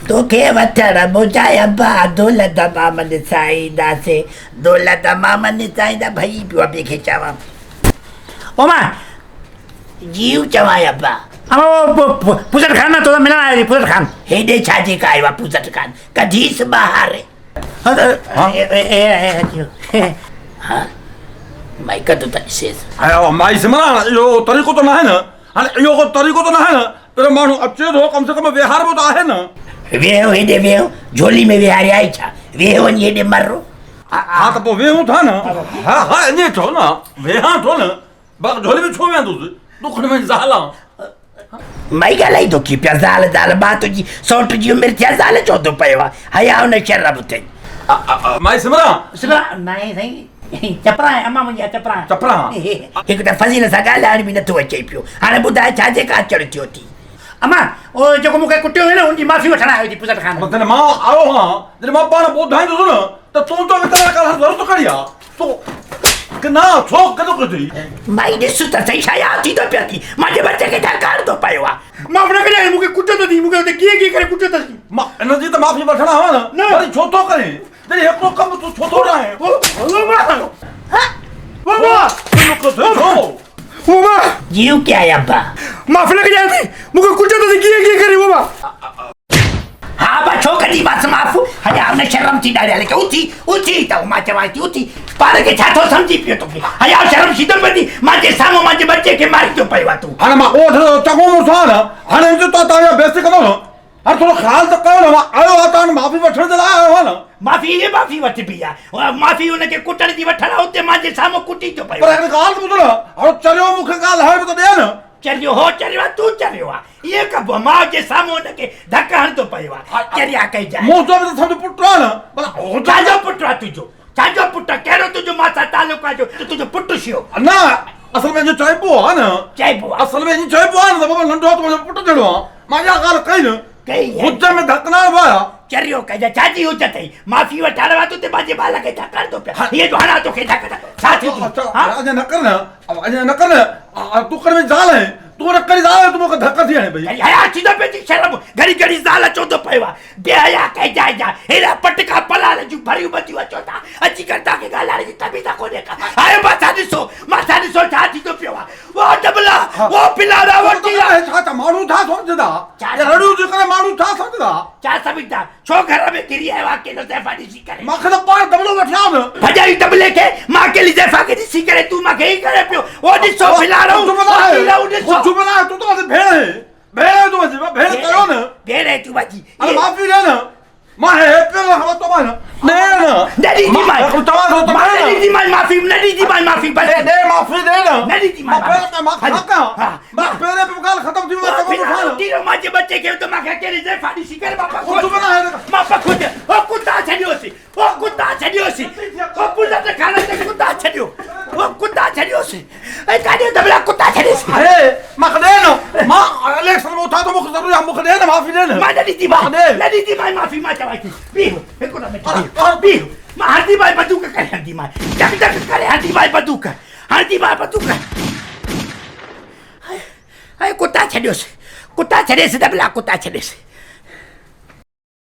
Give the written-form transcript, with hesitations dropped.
توکي وٺڻ منهنجا ابا دولت مان من سائينداسين دولت مان من سائيندا ڀڄي پيو ابي کي چوان او مان جيو چوان ابا. اما پوزٽ خان نه تو ملڻ آيو پوزٽ خان. هيڏي ڇا جي ڪا آيو آ پوزٽ خان ڪڍيس ٻاهر. ها مائي ڪڍ ته ڏسيس. مائي سمران اهو طريقو ته ناهي نه هاڻي اهو ڪو طريقو ته ناهي نه پر ماڻهو اچي ٿو ڪم سي ڪم ويهاربو ته آهي نه. ويهو هيڏي ويهو جهولي ۾ ويهاري آئي ڇا ويهه وڃي هيڏي مرو. ها ته پوء ويهون ٿا نه. ها ها ائين چئو نه ويهان ٿو نه باقي جهولي ۾ ڇو ويهندس ڏکڻ ۾ زال آن. مائي ڳالهائي ٿو ڪي پيا زال زال مان تنهنجي سئوٽ جي عمر ٿيا زال چئو ٿو پيو آ حياء نه شرم اٿئي. مائي سمران. سمران ناهي سائين چپران آهي امان منهنجي آ چپران. چپران. هڪ ته فضيل سان ڳالهائڻ به نٿو اچئي پيو هاڻي ٻڌاء ڇا جي ڪا چڙ ٿيو ٿي. امان اهو جيڪو مون کي ڪٽيو هيو نه ان جي معافي وٺڻ آيو ٿي پوزٽ خان. جڏهن مان آيو هان جڏهن مان پاڻ ٻڌائيندس نه ته تون ته ويچاري ڳالهائڻ ضرورت ڪهڙي آ تو ڪه نه ڇو ڪندو ڪجي. مائي ڏس ته سهي ڇا ياد ٿي ٿو پيو ٿي مانجي ٻچي کي ڇا ڪار ٿو پيو آ. معاف نه ڪجانء مون کي ڪٽيو ته ٿي مون کي اتي ڪيئن ڪيئن ڪري ڪٽيو اٿس. مان ان جي ته معافي وٺڻ آيو آهيان نه وري ڇو ٿو ڪرين جڏهن هيترو ڪم تون ڇو ٿو ٺاهين. جيو ڪيا آهي ابا. معاف نه ڪجانء ٿي مون کي ڪٽيو اٿس ڪيئن ڪيئن ڪري بابا. ها ابا ڇو ڪنديمانس معاف حيا نه شرم ٿي ڏاڙهيا لکي اٿي اٿي ته مان چوان ٿي اٿي پاڻ کي ڇا ٿو سمجهي پيو توکي حيا شرم شيدو پئي ٿي مانجي سامهون مانجي ٻچي کي ماريندو پيو آ تون. هاڻي مان ڳوٺ جو چڱو مڙس آهيان نه هاڻي هن جو توهان جا بيعزتي ڪندو نه هاڻي ٿورو خيال ته ڪيو نه مان آيو آهيان توهان معافي وٺڻ جي لاء آيو آهيان نه. معافي هي معافي وٺبي آ معافي ان کي ڪٽڻ جي وٺڻ آ اتي مانجي سامهون ڪٽي ٿو پيو. پر هڪڙي ڳالهه ته ٻڌ نه هاڻي چريو مون کي ڳالهائڻ به ته ڏي نه. چريو هو چريو آ تون چريو آ ائين ڪبو آ ماء جي سامهون هن کي ڌڪ هڻندو پيو آ چريا ڪئي جاء. منهنجو به ته سمجهه پٽ آ نه ڀلا هو ڇا جو پٽ آ تنهنجو ڇا جو پٽ آ ڪهڙو تنهنجو مان سان تعلق آ جو تنهنجو پٽ شيو. نه اصل ۾ ائين چئبو آ نه چئبو آ اصل ۾ ائين چئبو آ نه ته بابا ننڍو آ ته منهنجو پٽ جهڙو آ مان اها ڳالهه ڪئي نه ڪئي حجت ۾ ڌڪ نه هڻبو آ. چريو ڪئي جا ڇا جي حجت اٿئي معافي وٺڻ وارو تون ته پنهنجي ٻال کي ڌڪ هڻندو پيو هيئن جو هڻان توکي ڌڪ ته ڇا ٿيندو ها اڃا نه ڪر نه اڃا نه ڪر نه تون ڪر ۾ زال آهين تون نه ڪري زال آهين تون مون کي ڌڪ ٿي هڻي پئي. حيا ٿيندو پئي ٿي شرم گهڙي گهڙي زال چوندو پيو آ بي حيا ڪئي جاء جا هيڏا پٽڪا پلال جون ڀريون ٻڌيون اچو ٿا اچي ڪري توهان کي ڳالهائڻ جي تميز ڪونهي ڪا آيو ماٿا ڏسو ماٿا ڏسو ڇا ٿيندو پيو آ او ڊبلا او پلاڙا وٽيلا. ڇا ڇا ماڻهو ڇا سمجهندا رڙيون ٿيون ڪري ماڻهو ڇا سمجهندا. ڇا سمجهندا ڇو گهر ۾ گهري آيو اڪيلو زيفا ڏسي ڪري. مان کي ته پاڻ دٻلو وٺي آ نه. ڀڄائي دٻلي کي مان اڪيلي زيفا کي ڏسي ڪري تون مان کي ائين ڪري پيو او ڏسو پلاڙو او پلاڙو ڏسو. ڪجهه به ناهي تون ته منهنجي ڀيڻ آهين ڀيڻ آهين تون منهنجي ڀيڻ ڪيو نه. ڀيڻ آهين تون منهنجي. اڙي معافي ڏي نه. مان هي پيو نه خبر تو مان ڏي نه نه ڏيندي مان چوان ٿو ته مان نه ڏيندي مان معافي نه ڏيندي مان معافي بس ڏي ڏي معافي ڏي نه نه ڏيندي مان مان مان ڇا ڪيان مان پهرين به ڳالهه ختم ٿي وئي مان چوان ٿو مان جي ٻچي کي ته مان کي اڪيلي زيفا ڏسي ڪري مان پکو ڪجهه به نه مان پکو او ڪتا ڇڏيوسي او ڪتا ڇڏيوسي او پلت خانه تي ڪتا ڇڏيو او ڪتا ڇڏيوسي اي ڪاڏي دبلا ڪتا ڇڏيس اري مان کي ڏي نه مان اليڪشن ۾ اٿان ٿو مون کي ضروري آ مون کي ڏي نه معافي ڏي نه مان نه ڏيندي مان نه ڏيندي مان معافي مان چوان ٿي بيهه هڪ منٽ بيهه بيهه مان هڻندي مان بندوق ڪري هڻندي مان ٽڪ ٽڪ ڪري هڻندي مان بندوق هڻندي مان بندوق اي ڪتا ڇڏيوس ڪتا ڇڏيس دبلا ڪتا ڇڏيس.